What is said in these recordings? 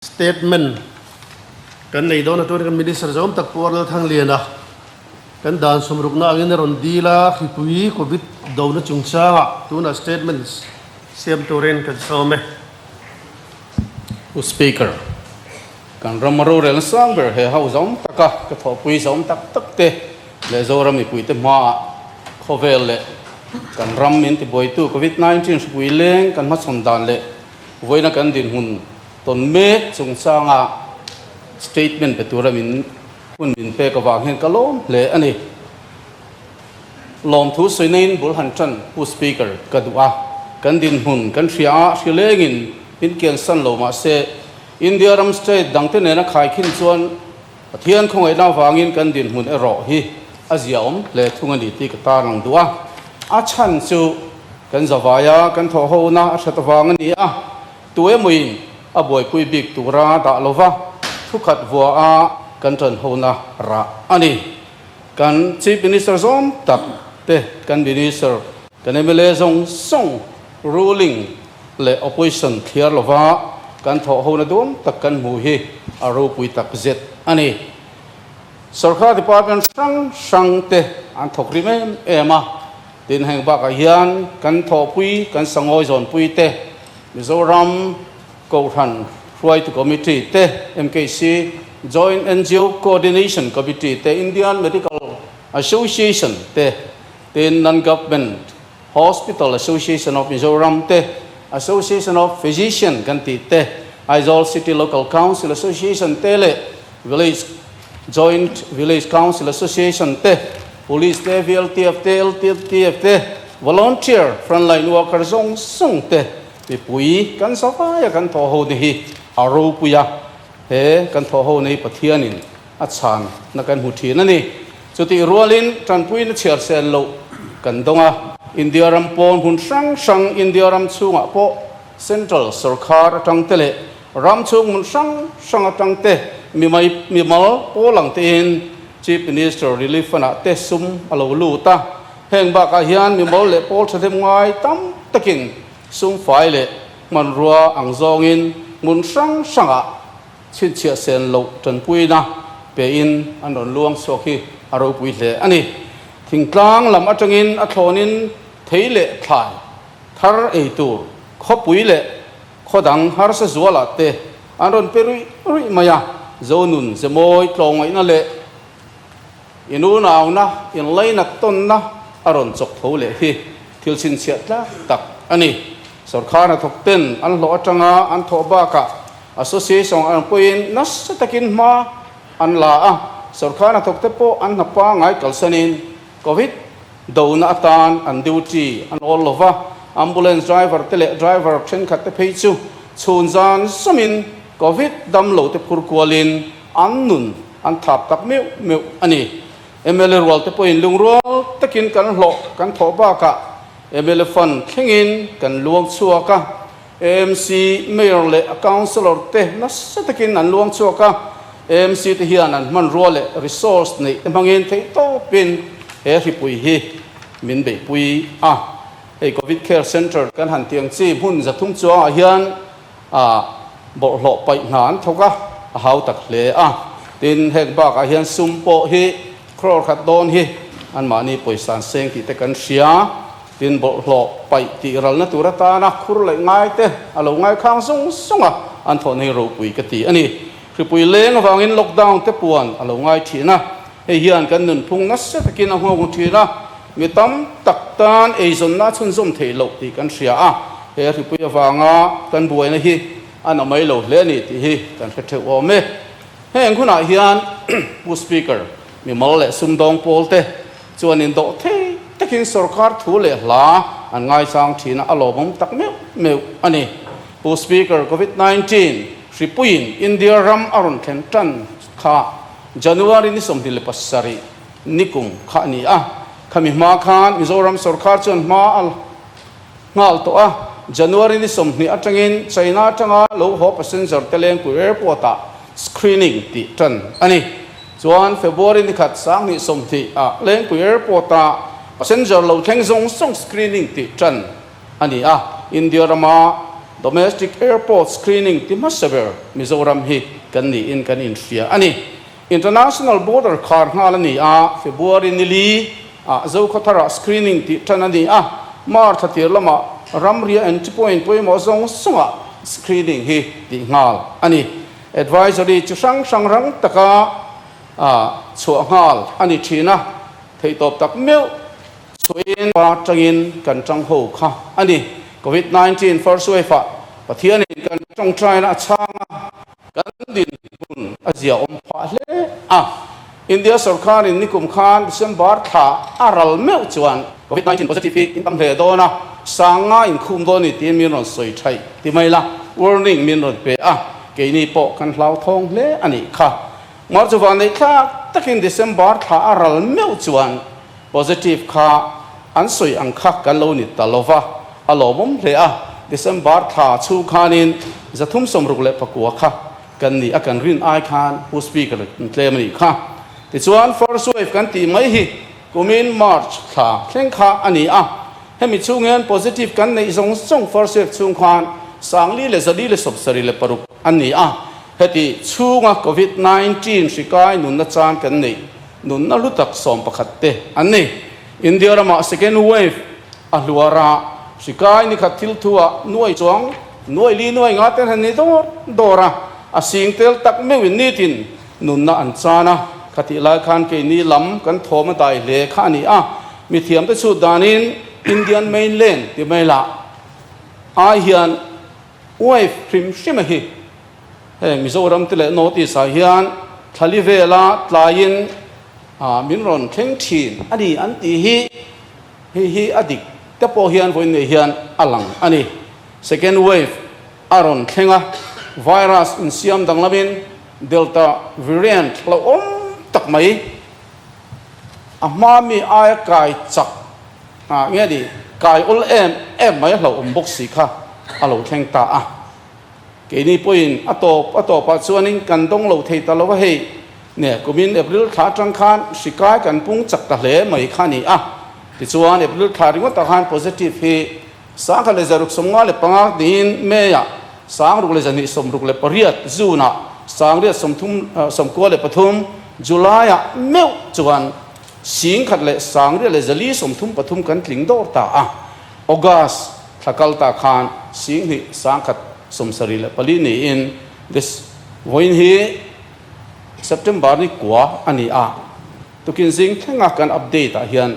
Statement kan nei dawn a, tuan kan Minister zawm tak Pu Arnold Thangliana kan dan sawmrukna angin a rawn dil a, hripui Covid dona chungchangah tunah statement siam turin kan sawm e. Pu Speaker, kan ram rorelna sang ber he ho zawm taka ka thawhpui zawm tak tak te leh Zoram mipuite hmaah khawvel leh kan ram min tibuaitu Covid 19 hripui leng kan hmachhawn dan leh Vawiina kan dinhmun tawn mek chungchanga statement pe tura min hun min pek avang hian ka lawm hle a ni. Lawmthu sawi bul han tan Pu Speaker ka duh a, kan dinhmun kan hria a, hri lengin min kiansan lo mah se India ram state dangte nena khaikhin chuan Pathian khawngaihna avangin kan dinhmun erawh hi a ziaawm hle thung a ni tih ka tarlang duh a. A chhan chu kan zavaia kan thawh hona a hrat avang a ni a, tu emawin a buaipui bik tura dah lova thukhat vua a kan tan hona rah a ni. Kan Chief Minister zawm tak te, kan Minister, kan mla zawng zawng ruling leh opposition thliar lova kan thawh hona duam tak kan hmuh hi a ropui tak zet a ni. Sorkar department hrang hrang te an thawk rim em em a, tin heng bakah hian kan thawhpui kan sangawi zawnpui te, Mizoram Kohhran Hruaitu Committee te, MKC, Joint NGO Coordination Committee te, Indian Medical Association te, tin Non-Government Hospital Association of Mizoram te, Association of Physician kan tih te, Aizawl City Local Council Association te leh Village Joint Village Council Association te, Police te, VLTF te, LTF te, Volunteer Frontline Worker zawng zawng te mipui kan zavaia kan thawh ho ni hi a ropui a, he kan thawh ho na hi Pathianin a chhan na kan hmu thin a ni. Chutih rualin tanpuina chhiar sel loh kan dawng a, India ram pawn hmun hrang hrang, India ram chhungah pawh Central sorkar atang te leh ram chhung hmun hrang hrang atang te mimai mimal pawl ang tein Chief Minister Relief Fund ah te sum a lo lut a. Heng bakah hian mimal leh pawl thahnem ngai tam takin sum fai leh hmanrua ang zawngin hmun hrang hrangah Chhinchhiah sen loh tanpuina pein an rawn luang chhuak hi a ropui hle a ni. Thingtlang lam atangin a thlawnin thei leh thlai thar ei tur khawpui leh khaw dang harsa zualah te an rawn pe ruih ruih mai a, Zonun zemawi tlawhngaihna leh inunauna inlainat tawnna a rawn chawk tho leh hi thil chhinchhiah tlak tak a ni. Sorkar hnathawk ten an hlawh atanga an thawh bakah Association ang pawhin nasa takin hma an la a, sorkar hnathawk te pawh an hna pangngai kalsanin Covid dona atan an duty an awl lo va, ambulance driver te leh driver thenkhat te phei chu chhun zan zawmin Covid damlo te phur kualin an nun an thap tak meuh meuh a ni. Mla rual te pawhin lungrual takin kan hlawh kan thawh bakah mla fund thlengin kan luang chhuak a, AMC Mayor leh a Councillor te nasa takin an luang chhuak a, AMC te hian an hmanrua leh resource neih te hmangin theihtawpin he hripui hi min beihpui a. Hei Covid Care Centre kan han tiang chi hmun 300 chuangah hian bawlhhlawh paih hna an thawk a, a hau tak hle a. Tin, heng bakah hian sum pawh hi crore khat dawn hi anmahni pawisa an seng tih te kan hria. Tin, bawlhhlawh paih tih ralna tur atana khur leh ngai te a lo ngai khang zung zung a, an thawhna hi ropui ka ti a ni. Hripui leng avangin lockdown te puan a lo ngai thin a, hei hian kan nunphung nasa takin a nghawng thin a, mi tam tak tan eizawnna a chhunzawm theih loh tih kan hria a, he hripui avanga kan buaina hi a na mai lo hle a ni tih hi kan hre theuh awm e. Heng hunah hian Pu Speaker, mimal leh sumdawng pawl te chuan indawh thei takin sorkar thu leh hla an ngaichang thin a, a lawmawm tak meuh meuh a ni. Pu Speaker, Covid 19 hripuiin India ram a rawn thlen tan kha January ni 27 nikum kha a ni a, khami hma khan Mizoram sorkar chuan hma a nghal tawh a, January ni 20 atangin China atanga lo haw passenger te Lengpui Airport ah screening tih tan a ni. Chuan February ni khat 2020 ah Lengpui Airport ah passenger lo thleng zawng zawng screening tih tan a ni a, India rama. Domestic Airport Screening ti hmasa ber Mizoram hi kan niin kan inhria a ni. International Border khar nghal a ni a, February ni li ah Zokhawthar ah screening tih tan a ni a, March thla tir lamah ramria entry point pawimawh zawng zawng ah screening hi tih nghal a ni. Advisory chi hrang hrang rang taka chhuah nghal a ni thin a, theihtawp tak meuh chhuahin pa tangin kan tang ho kha a ni. Covid 19 first wave ah Pathianin kan tawngtaina a chhang a, kan dinhmun a ziaawm phah hle a. India sorkarin nikum khan December thla a ral meuh chuan Covid 19 positive hi in tam hle dawn a, sanga inkhum dawn ni tiin min rawn sawi thaih ti mai la, warning min rawn pe a, keini pawh kan hlauthawng hle a nih kha. March vanneih thlak takin December thla a ral meuh chuan Positive kha an sawi ang kha kan lo ni ta lo va, a lawmawm hle a, December thla chhung khanin 369 kha kan ni a, kan rin ai khan Pu Speaker kan tlem a nih kha. Tichuan first wave kan tih mai hi kumin March thla thleng kha a ni a, hemi chhung hian positive kan neih zawng zawng first wave chhung khan 4476 an ni a, heti chhunga Covid 19 hri kai nunna chan kan neih Nunna hlu tak 11 te an ni. India ramah second wave a hluar a, hri kai ni khat thil thu ah nuai chuang nuai li nuai nga ten han ni dawr dawr a, a sing tel tak meuhin nitin nunna an chan a, khatih lai khan keini lam kan thawm a dai hle kha a ni a, mithiam te chhut danin Indian mainland ti mai lah ai hian wave hrim hrim a hi. Heng Mizoram te leh North East ah hian thlali vela tlaiin min rawn thleng thin a ni an tih hi hei hi a dik te pawh hian vawiin nei hian a lang a ni. Second wave a rawn thleng a, virus insiam danglamin Delta variant hlauhawm tak mai a hma mi aia kai chak nge ni kai awl em em mai a hlauhawm bawk si kha a lo thleng ta a. Keini pawhin a tawp a tawpah chuanin kan dawng lo thei ta lo a hei. Nge, kumin April thla atang khan hri kai kan pung chak ta hle mai kha a ni a. Tichuan April thla ringawtah khan positive hi 1665 niin May-ah 6268, June-ah 893, July-ah meuh chuan 1633 kan tling dawr ta a. August thla kal ta khan 2174 niin this vawiin hi September ni kua a ni a, tukin zing thlenga kan update ah hian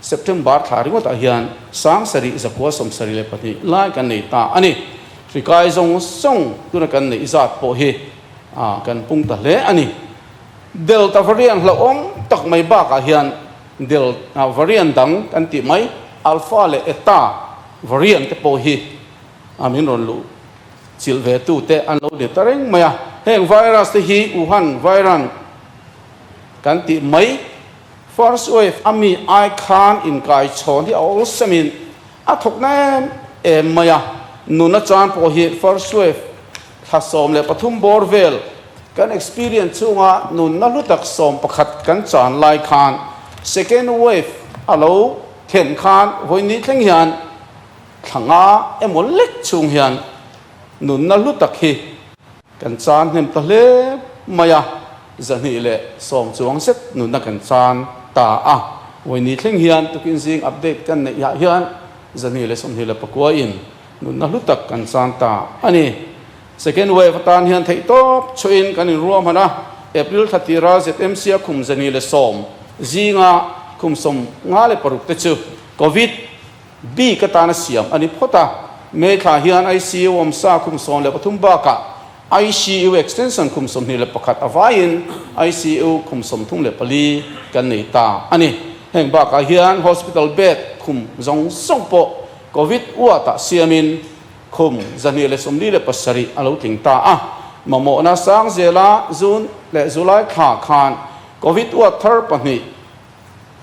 September thla ringawt ah hian 7972 lai kan nei ta a ni. Hri kai zawng zawng tuna kan neih zat pawh hi kan pung ta hle a ni. Delta variant hlauhawm tak mai bakah hian Delta variant dang kan tih mai Alpha leh Eta variant te pawh hi a min rawn luh chilh ve tu te an lo ni ta reng mai a. Heng virus te hi Wuhan variant kan tih mai first wave a mi ai khan inkai chhawn hi a awlsam in a thawk na em em mai a. Nuna chan pawh hi first wave Thla 13 bawr vel kan experience chhunga nunna hlu tak 11 kan chan lai khan second wave a lo thlen khan vawiin ni thleng hian thla nga emaw lek chhung hian nunna hlu tak hi kan chan hnem ta hle mai a, 210 chuang zet nunna kan chan ta a. Vawiin ni thleng hian tukin zing update kan neih ah hian 229 in Nunna hlu tak kan chang ta a ni. Second wave atan hian theih tawp chhuahin kan inruahman a, April thla tira ZMC a khum 210 zinga khum 56 te chu Covid bik atana siam a ni phawt a. May thla hian ICU awmsa khum 13 bakah ICU extension khum 21 a vaiin ICU khum 34 kan nei ta a ni. Heng bakah hian hospital bed khum zawng zawng pawh Covid uatah siamin khum 247 a lo tling ta a, mamawhna sang zela June leh July thla khan Covid uat thar pahnih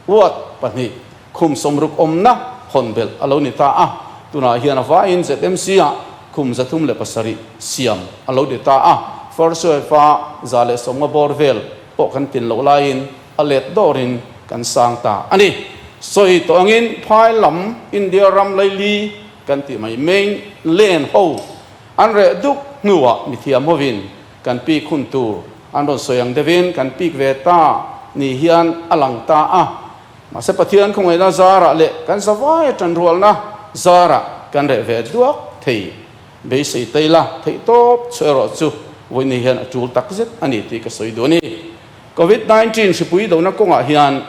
uat pahnih khum 60 awmna hawn belh a lo ni ta a, tunah hian a vaiin ZMC-ah khum 307 siam a lo ni ta a, first wave-a 150 bawr vel pawh kan tin loh laiin a let dawrin kan sang ta a ni. Sawi tawh angin phai lam India ram laili kan tih mai main land ho. An reh duk hnuah mithiam hovin kan pik hun tur an rawn sawi ang deuhin kan pik ve ta ni hian a lang ta a. Mahse Pathian khawngaihna zarah leh kan zavai tanrualna zarah kan reh ve duak thei. Beisei ta ila theihtawp chu erawh chu vawiin hian a tul takzet a ni tih ka sawi duh a ni. Covid 19 hripui dona kawngah hian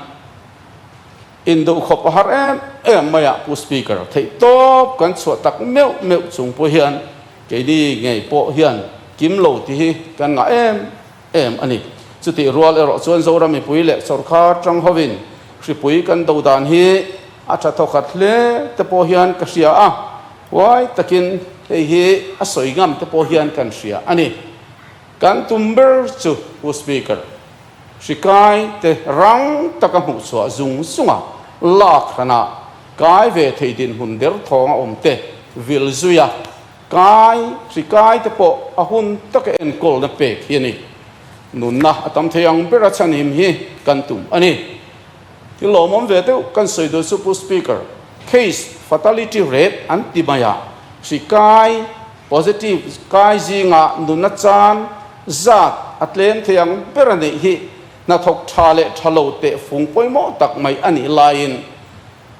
Induhkhawp a har em em mai a Pu Speaker, theihtawp kan chhuah tak meuh meuh chung pawh hian keini ngei pawh hian kim lo tih hi kan ngah em em a ni. Chutih rual erawh chuan Zoram mipui leh sawrkhar tang hovin hripui kan do dan hi a tha thawkhat hle te pawh hian ka hria a, huai takin hei hi a sawi ngam te pawh hian kan hria a ni. Kan tum ber chu Pu Speaker, Hri kai te rang taka hmuh chhuah zung zunga lak hranah kai ve thei dinhmun der thawng a awm te vil zui a, kai hri kai te pawh a hun taka enkawlna pek hi a ni. Nunna a tam thei ang bera chhanhim hi kan tum a ni. Thil lawmawm ve deuh kan sawi duh chu Pu Speaker, case fatality rate an ti mai a, hri kai positive kai zingah nunna chan Zat a tlem thei ang ber a neih hi hnathawk tha leh tha lo teh fung pawimawh tak mai a nih laiin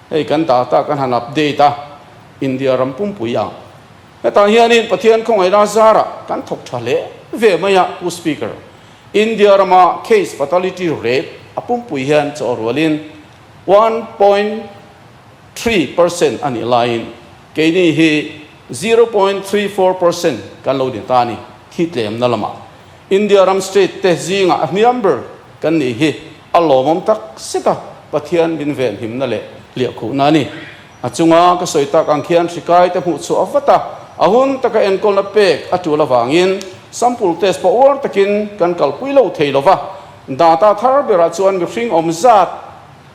hei kan data kan han update a, India ram pumpui ang. Hetah hianin Pathian khawngaihna zarah kan thawk tha hle ve mai a, Pu Speaker. India rama case fatality rate a pumpui hian chaw rualin 1.3% a nih laiin keini hi 0.34% kan lo ni ta a ni. Thi tlemna lamah India ram state te zingah a hniam ber kan nih hi a lawmawm tak zet a, Pathian min venhimna leh hliahkhuhna a ni. A chunga ka sawi tak ang khian hri kai te hmuh chhuah vat a, a hun taka enkawlna pek a tul avangin sample test pawh uar takin kan kalpui lo thei lo va, data thar berah chuan mihring awm zat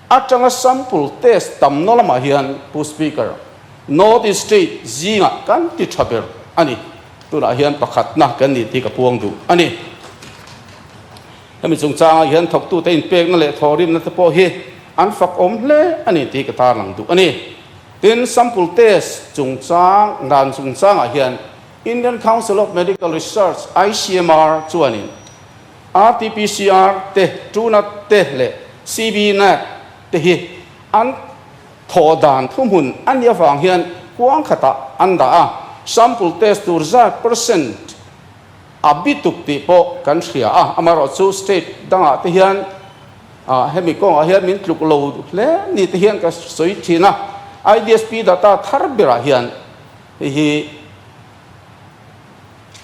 atanga sample test tamna lamah hian Pu Speaker, North East State zingah kan ti tha ber a ni. Tunah hian pakhatna kan ni tih ka puang duh a ni. Hemi chungchangah hian thawktute inpekna leh thawhrimna te pawh hi an fakawm hle a ni tih ka tarlang duh a ni. Tin, sample test chungchang dan chungchangah hian Indian Council of Medical Research, ICMR, chuanin RT-PCR te, Truenat te leh CBNAT te hi an Thawh dan thuhmun a nih avang hian kuang khatah an dah a, sample test tur zat percent a bituk tih pawh kan hria a, amaherawhchu state dangah te hian hemi kawngah hian min tluk lo hle ni te hian ka sawi thin a, IDSP data thar berah hian hei hi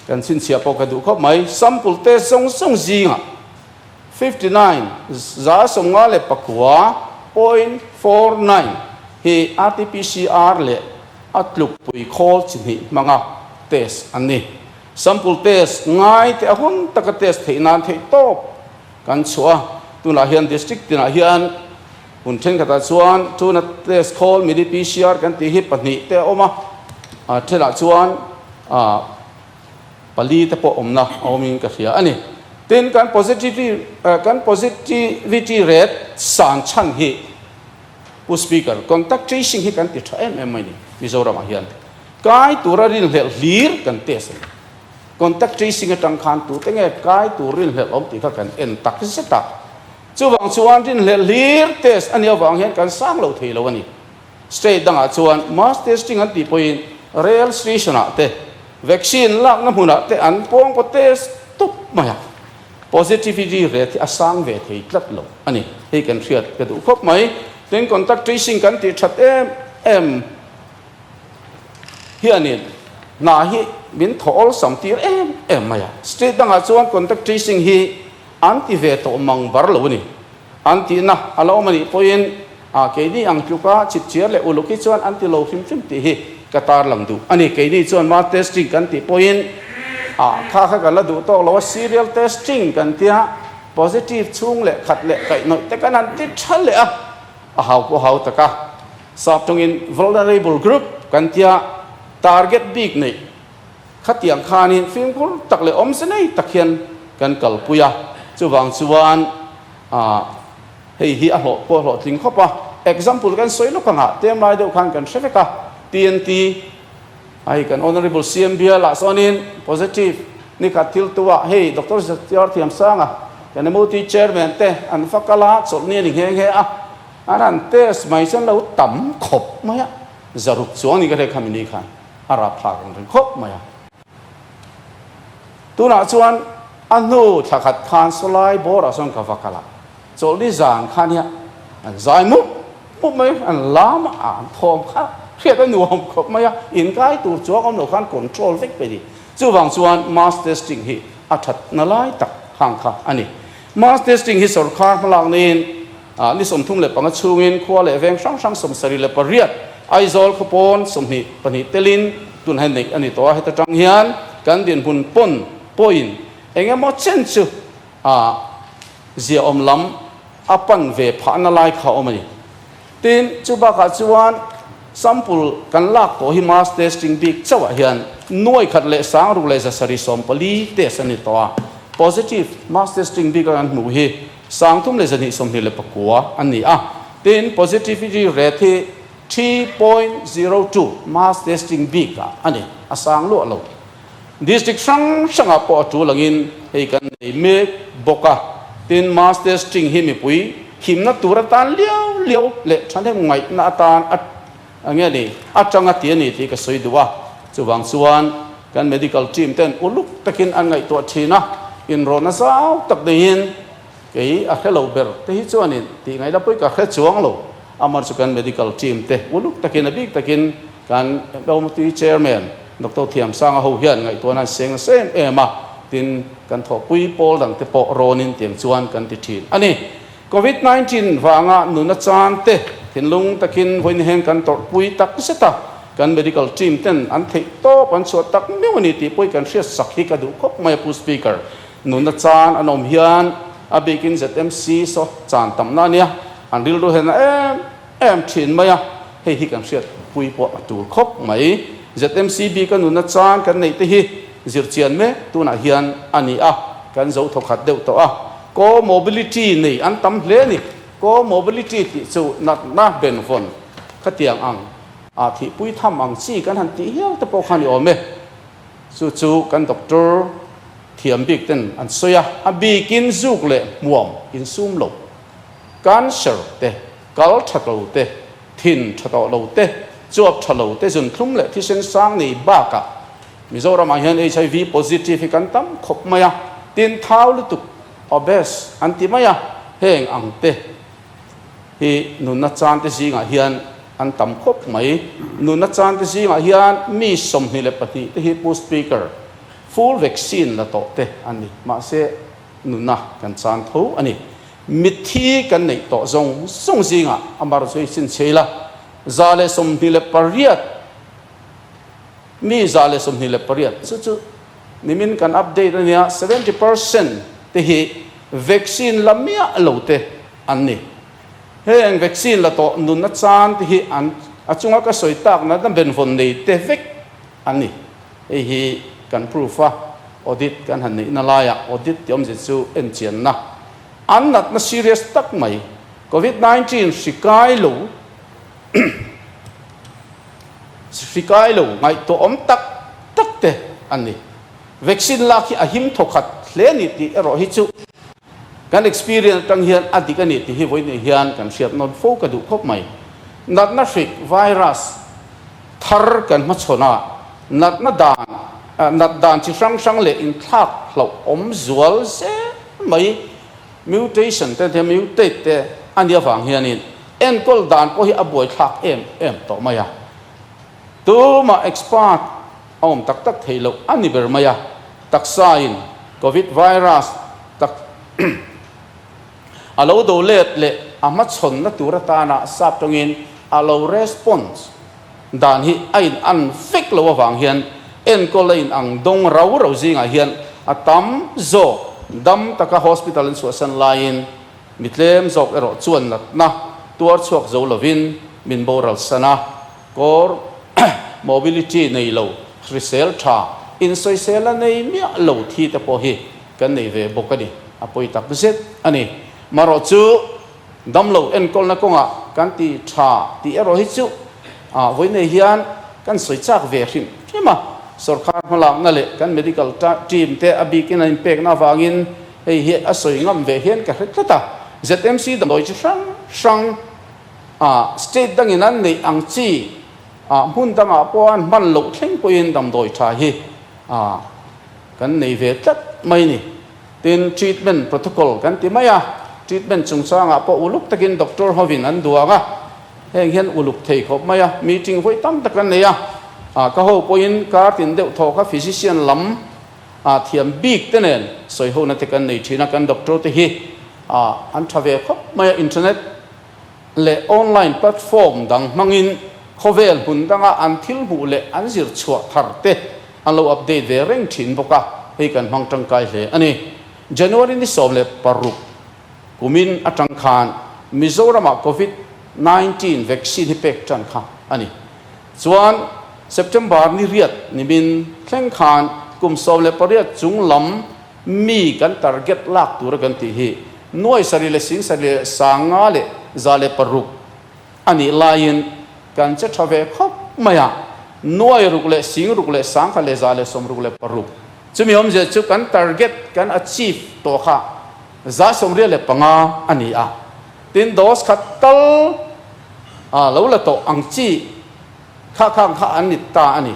kan chhinchhiah pawh ka duh khawp mai, sample test zawng zawng zingah. 59, 59.49 hi RT-PCR leh a tlukpui khawl chi hnih hmanga test an ni. Sample test ngai te a hun taka test theih nan theih tawp kan chhuah a, tunah hian district tinah hian hun thenkhatah chuan tuna test khawl mini PCR kan tih hi pahnih te a awm a, a thenah chuan pali te pawh awmna a awmin ka hria a ni. Tin, kan positivity kan positivity rate san chhan hi Pu Speaker, contact tracing hi kan ti tha em em mai ni Mizoramah hian. Kai tura rinhlelh hlir kan test a ni. Contact tracing atang khan tute nge kai tur rinhlelh awm tih kha kan en tak zet a. Chuvang chuan rinhlelh hlir test a nih avang hian kan sang lo thei lo a ni. State dangah chuan mass testing an tih pawhin rail station ah te, vaccine lakna hmunah te an pawng paw test tup mai a, positivity rate hi a sang ve thei tlat lo a ni. Hei kan hriat ka duh khawp mai. Tin, contact tracing kan tih that em em hianin hna hi min thaw awlsam tir em em mai a. State dangah chuan contact tracing hi an ti ve tawh mang bar lo a ni. An tihna a lo awm a nih pawhin a keini ang tluka chipchiar leh uluk hi chuan an ti lo hrim hrim tih hi ka tarlang duh a ni. Keini chuan mass testing kan tih pawhin a kha kha kan la duh tawk lo a, serial testing kan tia positive chhung leh khat leh kaihhnawih te kan han ti tha leh a, a hau pawh hau tak a. Sap tawngin vulnerable group kan tia target bik neih Khatiang khanin fimkhur tak leh awmze nei tak hian kan kalpui a, chuvang chuan hei hi a hlawh pawh a hlawhtling khawp a. Example kan sawi lawk ang ah, tlem lai deuh khan kan hre vek a, TNT Hei kan Honourable CM bialah sawnin positive ni khat thil tu ah hei Doctor Zatiar Thiamsanga kan MOT Chairman te an va kal a, chawlhni a ni nghe nghe a, an han test mai chuan lo tam khawp mai a, zaruk chuang ni ka hre khami ni khan a rapthlak ang reng khawp mai a. Tunah chuan a hnu thla khat khan sawlai bawrah sawn ka va kal a, chawlhni zan khan hian an zai mup mup mai, an lam a, an thawm kha hriat a nuam khawp mai a, inkai tur chuang awm lo khan control vek pe ni. Chuvang chuan mass testing hi a that na lai tak hang kha a ni. Mass testing hi sorkar hmalak niin ni 35 chhungin khua leh veng hrang hrang 78 Aizawl khawpawn 22 telin tun hai neih a ni tawh a, heta tang hian kan dinhmun pawn pawhin eng emaw chen chu a ziaawm lam a pan ve phahna lai kha a awm a ni. Tin, chu bakah chuan sample kan lak tawh hi mass testing bik chauhah hian nuai khat leh sangruk leh zasarih sawmpali test a ni tawh a, positive mass testing bik a kan hmuh hi 3229 a ni a. Tin, positivity rate hi 3.02 mass testing bikah a ni, a sang luah lo. District hrang hrangah pawh a tul angin hei kan nei mek bawk a, tin mass testing hi mipui himna tur atan liau liau leh thahnem ngaihna atan a nge ni atanga ti a ni tih ka sawi duh a, chuvang chuan kan medical team ten uluk takin an ngaihtuah thin a, inrawhna zau tak neiin kei a hre lo ber te hi chuanin tih ngaihna pawh ka hre chuang lo, amah chu kan medical team te uluk takin a bik takin Kan Lawmtui Chairman Doctor Thiamsanga ho hian ngaihtuahna an seng nasa em em a, tin kan thawhpui pawl dangte pawh rawnin tiang chuan kan ti thin a ni. Covid 19 vanga nuna chan te thinlung takin vawiin heng kan tawrhpui tak zet a, kan medical team ten an theih tawp an chhuah tak meuh a ni tih pawh kan hriat sak hi ka duh khawp mai a Pu Speaker. Nuna chan an awm hian a bikin ZMC saw chan tamna a nia, an rilru hen a em em thin mai a, hei hi kan hriat pui pawh a tur khawp mai. ZMC bik a nunna chang kan neih te hi zirchian mek tunah hian a ni a, kan zo thawkhat deuh tawh a. Co-mobility nei an tam hle a ni. Co-mobility tih chu natna benvawn khatiang ang a thihpui tham ang chi kan han tih hial te pawh kha a ni awm e. Chu chu kan doctor thiam bik ten an sawi a, a bikin zuk leh hmuam insum lo. Cancer te, kal tha lo te, thin tha tawh lo te, chuap tha lo te, zunthlum leh thisen sang nei bakah Mizoramah hian HIV positive hi kan tam khawp mai a, tin thau lutuk, obese, an ti mai a, heng ang te hi nunna chan te zingah hian an tam khawp mai. Nunna chan te zingah hian mi 22 te hi Pu Speaker, full vaccine la tawh te an ni. Mahse, nunna kan chan tho a ni. Mitthi kan neih tawh zawng zawng zingah a mar chu hei chhinchhe ila, 128, mi 128 chu chu nimin kan update a nia, 70% te hi vaccine la miah lo te an ni. Heng vaccine la tawh nunna chan te hi an a chunga ka sawi tak natna benvawn nei te vek an ni. Hei hi kan proof a, audit kan han neihna laiah audit tih awmzia chu enchianna an natna serious tak mai Covid 19 hri kai lo hri kai lo ngaihtuah awm tak tak te an ni. Vaccine lak hi a him thawkhat hle a ni tih erawh hi chu kan experience atang hian a dik a ni tih hi vawiin hian kan hriat nawn fo ka duh khawp mai. Natna hrik virus Thar kan hmachhawn a, natna dan, nat dan chi hrang hrang leh inthlak hlauh awm zual zel mai, mutation te te mutate te a nih avang hianin enkawl dan pawh hi a buaithlak em em tawh mai a. Tumah expert a awm tak tak theih loh a ni ber mai a, taksain Covid virus tak A lo do let leh a hmachhawnna tur atana sap tawngin a lo response dan hi a in an vek lo avang hian enkawl a in ang dawng rau rau zingah hian a tam zawk dam taka hospital an chhuahsan laiin mi tlem zawk erawh chuan natna tuar chhuak zo lovin min boral san a, kawr mobility nei lo, hrisel tha, insawisel a nei miah lo thi te pawh hi Kan nei ve bawk a ni, a pawi tak zet a ni. Marawh chu damlo enkawlna kawngah kan ti tha tih erawh hi chu vawi nei hian kan sawi chak ve hrim hrim a, sorkar hmalakna leh kan medical team te a bikin an inpekna avangin hei hi a sawi ngam ve hian ka hre tlat a. ZMC damdawi chi hrang hrang a state dangin an neih ang chi ah hmun dangah pawh an hman loh thleng pawhin damdawi tha hi a kan nei ve tlat mai ni. Tin, treatment protocol kan ti mai a, treatment chungchangah pawh uluk takin doctor hovin an duang a, heng hian uluk thei khawp mai a, meeting vawi tam tak an nei a, ka ho pawhin kar tin deuh thaw kha physician lam thiam bik te nen sawi hona te kan nei thin a, kan doctor te hi an tha ve khawp mai a, internet leh online platform dang hmangin khawvel hmun danga an thil hmuh leh an zir chhuah thar te an lo update ve reng thin bawk a, hei kan hmang tangkai hle a ni. January ni 16 kumin atang khan Mizoramah Covid 19 vaccine hi pek tan kha a ni. Chuan September ni riat nimin thleng khan kum 18 chung lam mi kan target lak tura kan tih hi nuai sarih leh sing sarih leh sanga leh 106 a nih laiin kan che tha ve khawp mai a, nuai ruk leh sing ruk leh sangkhat leh 166. Chumi awmzia chu kan target kan achieve tawh kha 85% a ni a, tin dose khat tal a lo la tawh ang chi kha khang kha an ni ta a ni.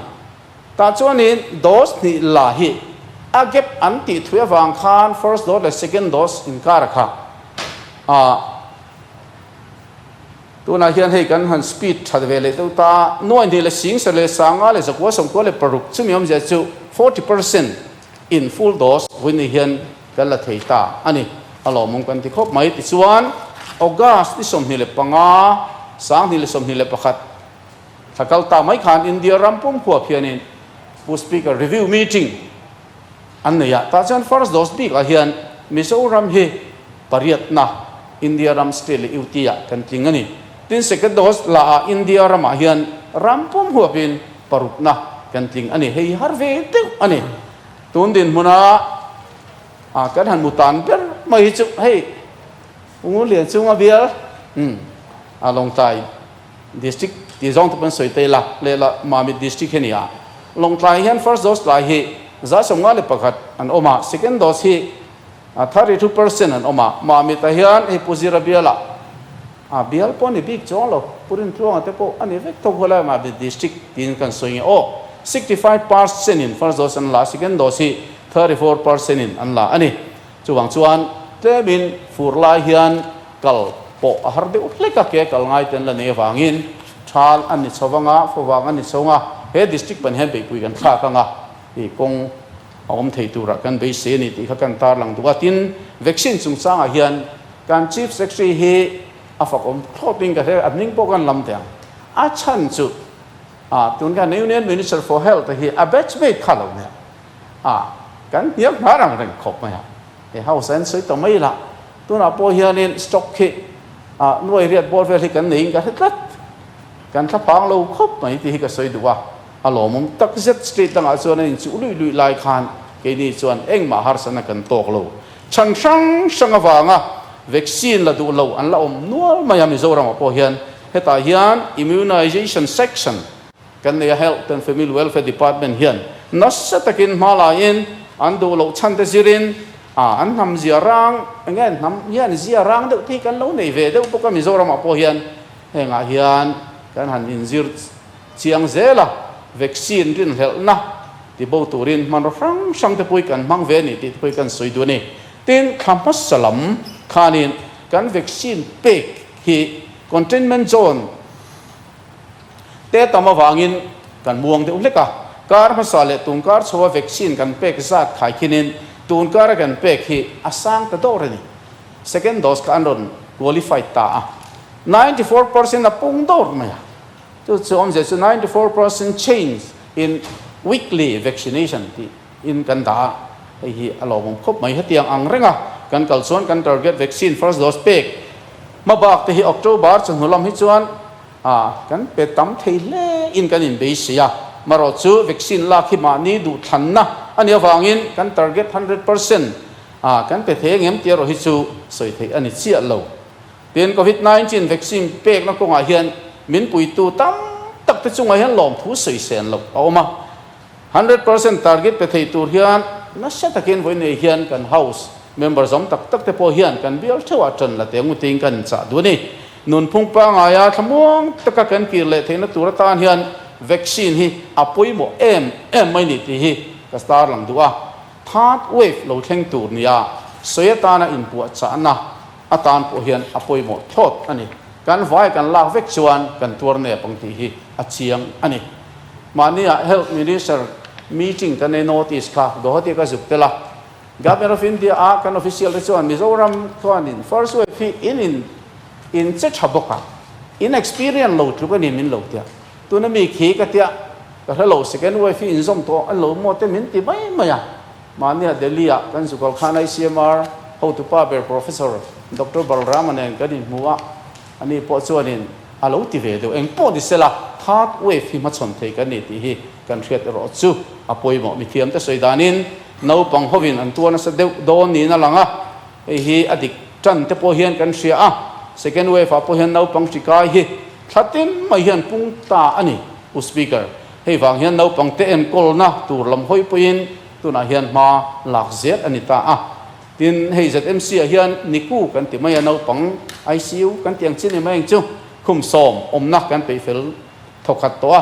Tah chuanin dose hnih la hi a gap an tih thui avang khan first dose leh second dose inkar kha a Tunah hian hei kan han speed that ve leh deuh ta, nuai hnih leh sing sarih leh sanga leh zakua sawmkua leh paruk chumi awmzia chu 40% in full dose vawiin hian kan la thei ta a ni. A lawmawm kan ti khawp mai. Tichuan August ni 25, 2021 thla kal ta mai khan India ram pum khuap hianin Pu Speaker review meeting an nei a, tah chuan first dose bikah hian Mizoram hi pariatna India ram state leh UT ah kan tling a ni. Tin second dose la ah India ramah hian ram pum huapin parukna kan tling a ni. Hei har ve deuh a ni. Tun dinhmuna kan han mutan ber mai hi chu hei Ngun Lian chunga bial a Lawngtlai District tih zawng te pawn sawi ta ila, lehla Mamit District hi a ni a. Lawngtlai hian first dose tlai hi 51% an awm a, second dose hi 32% an awm a. Mamit ah hian hei Pu Zira bialah a bial pawh a ni bik chuang lo, Pu Rintluanga te pawh a ni vek tho khualai Mamit District tiin kan sawi nge aw. 65% in first dose an la a, second dose hi 34% in an la a ni. Chuvang chuan tlemin fur lai hian kal pawh a har deuh hlek a, ke kal ngai te an la nei avangin thal an ni chho vang a, favang an ni chho ang a, he district pan hian beihpui kan thlak ang a, ih kawng a awm thei turah kan beisei a ni tih kha kan tarlang duh a. Tin, vaccine chungchangah hian kan Chief Secretary hi a fakawm thlawtin ka hre, a hming pawh kan lam teh ang. A chhan chu ah tun khan Union Minister for Health hi a batchmate kha lo nia. A, kan hniam hnar ang reng khawp mai a, he house ah hian sawi ta mai la, tunah pawh hianin stock hi ah nuai riat bawr vel hi kan neiin ka hre tlat, kan thla phang lo khawp mai tih hi ka sawi duh a, a lawmawm tak zet street dangah chuan an inchuh luih luih lai khan keini chuan engmah harsatna kan tawk lo, chhan hrang hrang avanga vaccine la duh lo an la awm nual mai a Mizoramah pawh hian hetah hian immunization section Kan nei a Health and Family Welfare Department hian nasa takin hma laiin an duh loh chhan te zirin a an hnam zia rang eng nge hnam hian zia rang deuh te hi kan lo nei ve deuh bawk a Mizoramah pawh hian hengah hian kan han inzir chiang zel a vaccine rinhlelhna ti bo turin hmanraw hrang hrang te pawh hi kan hmang ve a ni tih te pawh hi kan sawi duh a ni. Tin, thla hmasa lam khanin kan vaccine pek hi containment zone Te tam avangin kan muang deuh hlek a, kar hmasa leh tun kar chhoa vaccine kan pek zat khaikhinin tun kara kan pek hi a sang ta dawr a ni. Second dose kha an rawn qualified ta a, 94% a pung dawr mai a, chu chu awmzia chu 94% change in weekly vaccination tih in kan dah a, hei hi a lawmawm khawp mai. Hetiang ang renga kan kal chuan kan target vaccine first dose pek hmabak te hi October chawhnu lam hi chuan A, kan pe tam thei hle in kan inbeisei a, marawh chu vaccine lak hi mahni duhthlanna a nih avangin kan target 100% a kan pe thei angem tih erawh hi chu sawi theih a ni chiah lo. Tin, Covid 19 vaccine pekna kawngah hian min puitu tam tak te chungah hian lawmthu sawi sen loh a awm a. 100% target pe thei tur hian nasa takin vawi nei hian kan House member zawm tak tak te pawh hian kan bial theuh ah tan la teng utin kan inchah duh a ni. Nunphung pangaia thlamuang taka kan kir leh theihna tur atan hian vaccine hi a pawimawh em em mai ni tih hi ka tarlang duh a. Third wave lo thleng tur nia sawi atana inpuahchahna atan pawh hian a pawimawh thlawt a ni. Kan vai kan lak vek chuan kan tuar nep ang tih hi a chiang a ni. Mahnia Health Minister meeting kan ei notice kha Guwahati ka zuk tel a. Government of India a kan official te chuan Mizoram chuanin first wave hi in in in che tha bawk a, in experience lo tluk a ni min lo tia. Tuna mi khi ka tia ka hre lo second wave hi inzawm tawh a lo maw te min ti mai mai a. Mahnia Delhi ah kan zukal khan ICMR hotupa ber Professor Doctor Balrama nen kan inhmu a, ani pawh chuanin a lo ti ve deuh. Eng pawh ni sela third wave hi hmachhawn thei kan ni tih hi kan hriat erawh chu a pawimawh. Mithiamte sawi danin naupang hovin an tuar nasa deuh dawn niin a lang a, hei hi a dik tan te pawh hian kan hria a, second wave ah pawh hian naupang hri kai hi thla tin mai hian pung ta a ni. Pu Speaker, hei vang hian naupang te enkawlna tur lam hawi pawhin tunah hian hma lak zel a ni ta a. Tin, hei ZMC ah hian NICU kan ti mai a, naupang ICU kan tih ang chi ni mai ang chu, khum sawm awmna kan peih fel thawkhat tawh a.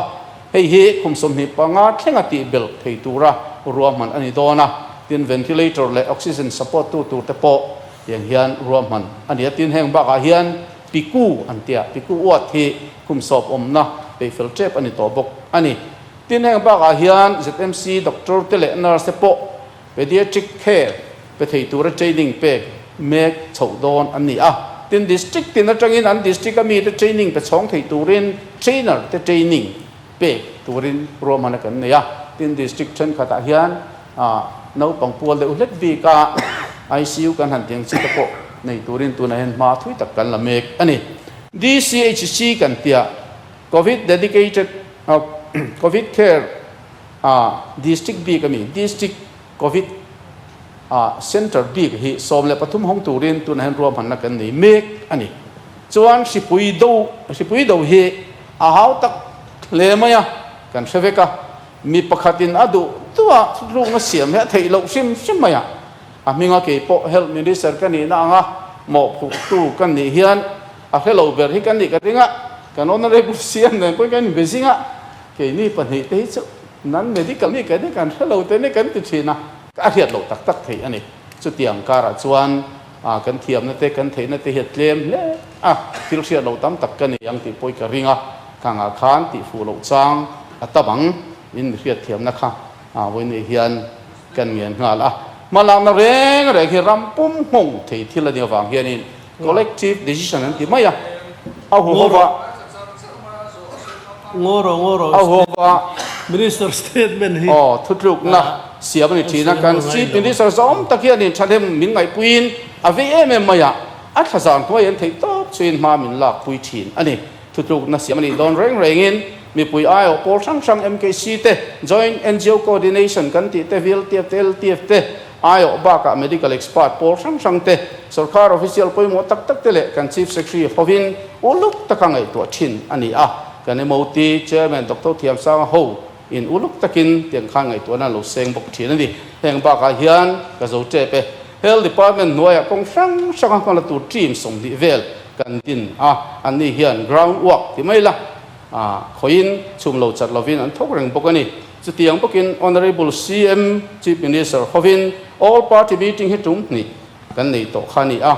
Hei hi khum 25 thlenga tih belh thei tura ruahman a ni dawn a. Tin, ventilator leh oxygen support tu tur te pawh tiang hian ruahman a ni a. Tin, heng bakah hian PICU an tia, PICU uat hi khum sawp awmna peih fel tep a ni tawh bawk a ni. Tin, heng bakah hian ZMC doctor te leh nurse te pawh Pediatric care pe thei tura training pek mek chhoh dawn an ni a. Tin, district tin atangin an district a mite training pe chhawng thei turin trainer te training pek turin ruahman a kan nei a. Tin, district thenkhatah hian naupang pual deuh hlek bika ICU kan han tiang chi te pawh nei turin tunah hian hma thui tak kan la mek a ni. DCHC kan tia Covid dedicated Covid care A District bik a mi, District Covid a Centre bik hi 13 hawng turin tunah hian ruahmanna kan nei mek a ni. Chuan hripui do, hripui do hi a hau tak hle mai a, kan hre vek a, mi pakhatin a duh duh a thutlukna siam hi a theih loh hrim hrim mai a, a hminga kei pawh Health Minister ka nihna anga mawhphurhtu ka nih hian a hre lo ber hi ka nih ka ring a, kan Honourable CM nen pawhin kan inbe zing a. Keini pahnih te hi chu nan medical mi kan kan hre lo te ni kan ti thin a. A hriat loh tak tak theih a ni. Chutiang karah chuan kan thiamna te kan theihna te hi a tlem hle a, thil hriat loh tam tak ka nei ang tih pawh i ka ring a, khangah khan tih fuh loh chang a tam ang in mi hriat thiamna kha vawiin hian kan ngen nghal a. Hmalakna reng reng hi ram pum nghawng thei thil a nih avang hianin Collective decision an ti mai a, a huhova Ngawro ngawro a huhova Minister statement hi aw thutlukna siam a ni thin a, kan Chief Minister zawm tak hianin thahnem min ngaihpuiin a vei em em mai a, a thla zan hnuai an theih tawp chuin hma min lakpui thin a ni. Thutlukna siam a nih dawn reng rengin mipui aiawh pawl hrang hrang MKC te, Joint NGO Coordination kan tih te, VLTF te, LTF te, Aiawh bakah medical expert pawl hrang hrang te, sorkar official pawimawh tak tak te leh kan Chief Secretary hovin uluk taka ngaihtuah thin a ni a. Kan MOT Chairman Doctor Thiamsanga ho in uluk takin tiang khan ngaihtuahna lo seng bawk thin a ni. Heng bakah hian ka zo tep e. Health Department hnuaiah kawng hrang hranga hmala tur team 20 vel kan din a, anni hian ground work ti mai la khawiin chhum lo chat lovin an thawk reng bawk a ni. Chutiang bawkin Honourable CM, Chief Minister, hovin All Party Meeting hi tum hnih kan nei tawh kha a ni a,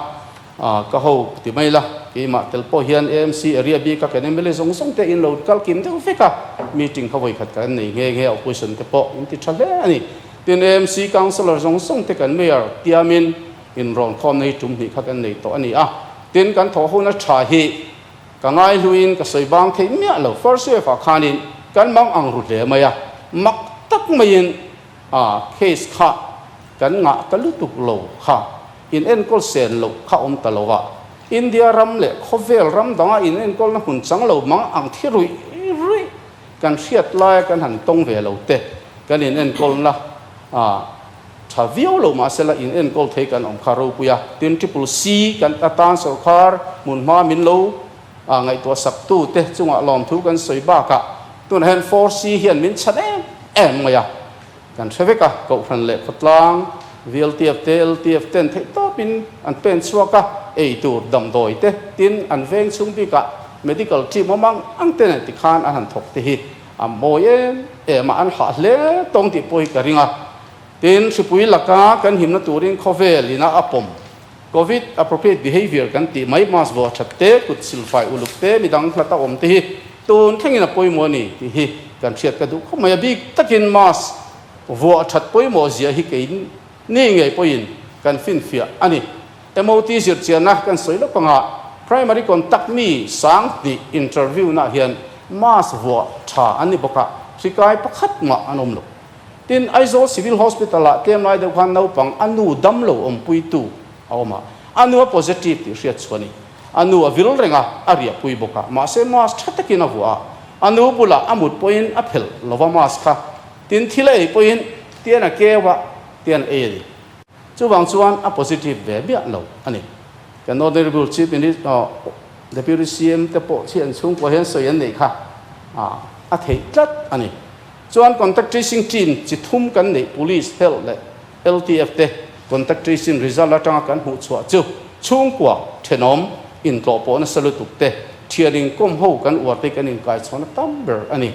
ka ho ti mai la, keimah tel pawh hian AMC area bika kan mla zawng zawng te in lo kal kim deuh vek a, meeting kha vawikhat kan nei nghe nghe a, opposition te pawh in ti tha hle a ni. Tin, AMC Councillor zawng zawng te kan Mayor tiamin inrawnkhawmna hi tum hnih kha kan nei tawh a ni a, tin kan thawh huna tha hi Ka ngaihluin ka sawi bang theih miah lo. First wave ah khanin kan mang ang ru hle mai a, mak tak maiin a case kha kan ngah ta lutuk lo kha, in enkawl sen loh kha awm ta lo a. India ram leh khawvel ram danga in enkawlna hmun chang lo mang ang thi ruih ruih kan hriat laia kan han tawng ve lo te, kan in enkawlna a Tha viau lo mahsela in enkawl thei kan awm kha ropui a, tin Triple C kan atan sawrkar hmunhma min lo ngaihtuah sak tu te chungah lawmthu kan sawi bakah tunah hian Four C hian min chhan em em mai a. Kan hre vek a, Kohhran leh khawtlang, VLTF te, LTF ten theihtawpin an pen chhuak a, ei tur damdawi te, tin an veng chhung bikah medical team awm ang ang te nen tikhan an han thawk te hi a mawi em em a, an hah hle tawng tih pawh hi ka ring a. Tin, hripui laka kan himna turin khawvel ina a pawm Covid appropriate behaviour kan tih mai mask vuah that te, kut silfai uluk te, midang hlat a awm te hi tun thlengin a pawimawh a ni tih hi kan hriat ka duh khawp mai. A bik takin mask vuah that pawimawh zia hi kei ni ngei pawhin kan finfiah a ni. MOT zirchianna kan sawi lawk anga primary contact mi sang hnih interview nah hian mask vuah tha an ni bawk a, hrikai pakhat mah an awm lo. Tin, Aizawl Civil Hospital-ah tlem lai deuh khan naupang a nu dam lo awmpuitu a awm a, a nu a positive tih hriat chhuah a ni. A nu a vil reng a, a riahpui bawk a, mahse mask tha takin a vuah a, a nu bulah a mut pawhin a phelh lo va mask kha. Tin, thil a ei pawhin tian a keu a, tian a ei a ni. Chuvang chuan a positive ve miah lo a ni. Kan Honourable Chief Minister, Deputy CM te pawh hi an chhungkua hian sawi an neih kha a theih tlat a ni. Chuan contact tracing team chi thum kan neih Police, Health leh LTF te contact tracing result atanga kan hmuh chhuah chu chhungkua, thenawm, intlawh pawh nasa lutuk te, thian inkawm ho kan uar te kan inkai chhuahna tam ber a ni.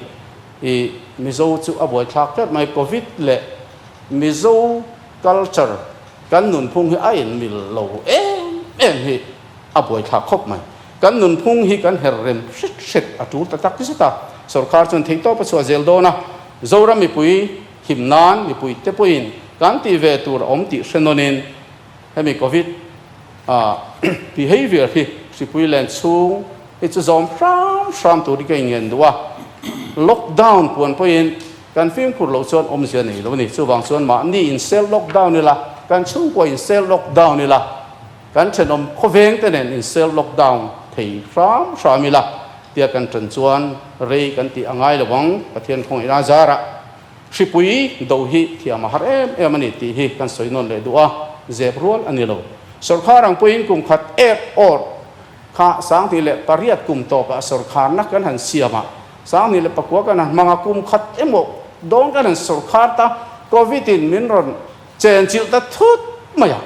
I Mizo chu a buaithlak tlat mai Covid leh Mizo culture kan nunphung hi a inmil lo em em hi a buaithlak khawp mai. Kan nunphung hi kan her rem hret hret a tul ta tak zet a, sorkar chuan theihtawp a chhuah zel dawn a, Zoram mipui him nan mipui te pawhin kan tih ve tur a awm tih hre nawnin hemi Covid behaviour hi hripui len chhung hi chu zawm hram hram tur hi ka inngen duh a, lockdown puan pawhin kan fimkhur loh chuan awmzia nei lo a ni. Chuvang chuan mahni in self lockdown ila, kan chhungkua in self lockdown ila, Kan thenawm khawveng te nen in self lockdown thei hram hram ila tia kan tan chuan rei kan tih a ngai lo ang, Pathian khawngaihna zarah hripui do hi thiam a har em em a ni tih hi kan sawi nawn leh duh a, zep rual a ni lo. Sawrkhar ang pawhin kum khat ek awr kha 2008 kum tawpah sawrkharna kan han siam a, 2009 kan han hmang a, kum khat emaw dawn kan han sawrkhar ta, Covid in min rawn Chenchilh ta thut mai a,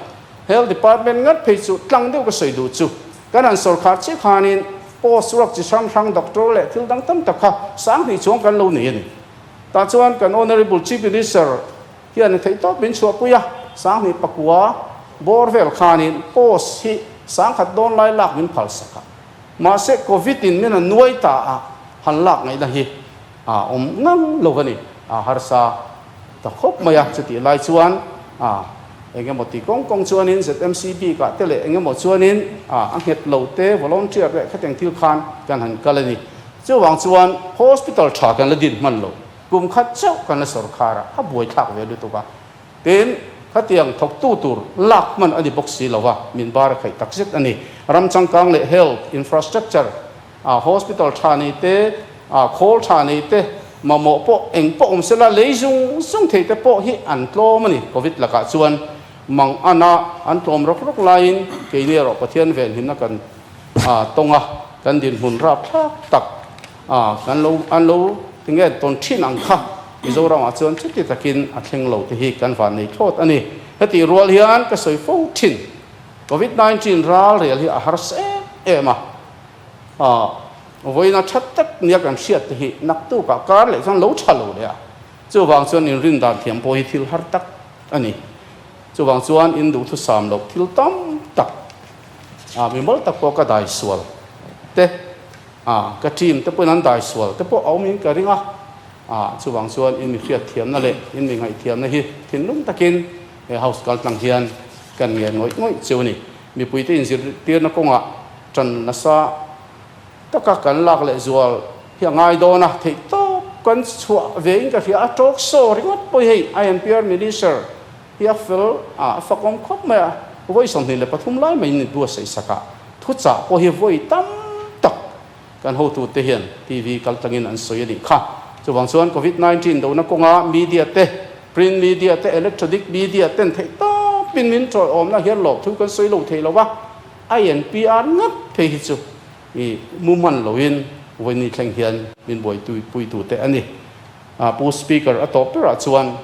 Health Department ngat phei chu tlang deuh ka sawi duh chu kan han sawrkhar chiah khanin post ruak chi hrang hrang doctor leh thil dang tam tak kha 2000 chuang kan lo nei a ni. Tah chuan kan Honourable Chief Minister hian a theih tawp min chhuahpui a, 2009 bawr vel khanin post hi 10,000 dawn lai lak min phal sak a, mahse Covid in min han nuai ta a, han lak ngaihna hi a awm ngang lo a ni, a harsa ta khawp mai a, chutih lai chuan a eng emaw ti kawng kawng chuanin ZMC bikah te leh eng emaw chuanin a a nghet lo te volunteer leh khatiang thil khan kan han kal a ni. Chuvang chuan hospital tha kan la din hman lo, kum khat chauh kan la sawrkhar a, a buaithlak ve lutuk a. Tin, khatiang thawktu tur lak hman a ni bawk si lo a, min bar a khaih takzet a ni. Ram changkang leh health infrastructure A hospital tha nei te, a khawl tha nei te, mamawh pawh eng pawh awm sela lei zung zung thei te pawh hi an tlawm a ni. Covid lakah chuan mang ana an tlawm rawk rawk laiin keini erawh Pathian venhimna kan tawng a, kan dinhmun rapthlak tak kan lo an lo tinge tawn thin ang kha Mizoramah chuan chuti takin a thleng lo te hi kan van nei thlawt a ni. Hetih rual hian ka sawi fo thin Covid 19 ral rel hi a harsa em em a. A vawiina tha tak nia kan hriat te hi naktukah kar leh chuan lo tha lo leh a, chuvang chuan inrin dan thiam pawh hi thil har tak a ni. Chuvang chuan in duhthusam loh thil tam tak a mi mawl tak pawh ka dai sual te a ka team te pawhin an dai sual te pawh a awmin ka ring a, a chuvang chuan in mi hriat thiamna leh in mi ngaihthiamna hi thinlung takin he house kaltlang hian kan ngen ngawih ngawih chu a ni. Mipuite inzirtirna kawngah ṭan nasa taka kan lak leh zual hi a ngai dawn a, theih tawp kan chhuah ve in ka hria a, talk show ringawt pawh hi hei INPR Minister hi a fel a, a fakawm khawp mai a, vawi 23 lai mai in buatsaih sak a, thuchah pawh hi vawi tam tak kan hotute hian TV kal tlangin an sawi a nih kha. Chuvang chuan Covid 19 dona kawnga media te, print media te, electronic media ten theih tawpin min ṭawiawmna hian lawmthu kan sawi lo thei lo va, INPR ngat phei hi chu i mu hman loin vawiin thleng hian min buaipui tute a ni. Pu Speaker a tawp berah chuan.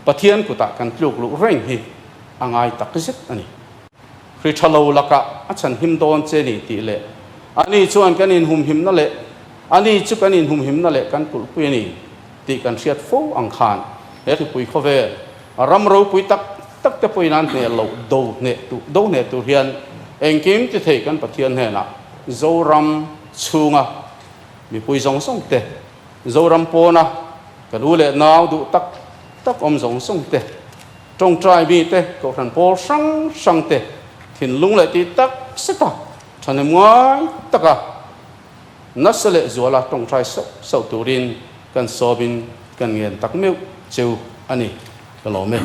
Pathian kutah kan tluk luh reng hi a ngai takzet a ni. Hri tha lo lakah a chhanhim dawn che ni tih leh ani chuan kan inhumhimna leh ani chu kan inhumhimna leh kan kulhpui a ni tih kan hriat fo ang khan he hripui khawvel ram ropui tak tak te pawhin an hneh loh do hneh tu do hneh tur hian engkim ti thei kan Pathian hnenah Zoram chhunga mipui zawng zawng te Zoram pawna kan u leh nau duh tak tak awm zawng zawng te Tawngtai mite, Kohhran pawl hrang hrang te thinlung leh tih tak zeta thahnem ngai taka nasa leh zuala tawngtai sauh sauh turin kan sawmin kan ngen tak meuh cheu a ni. Ka lawm e.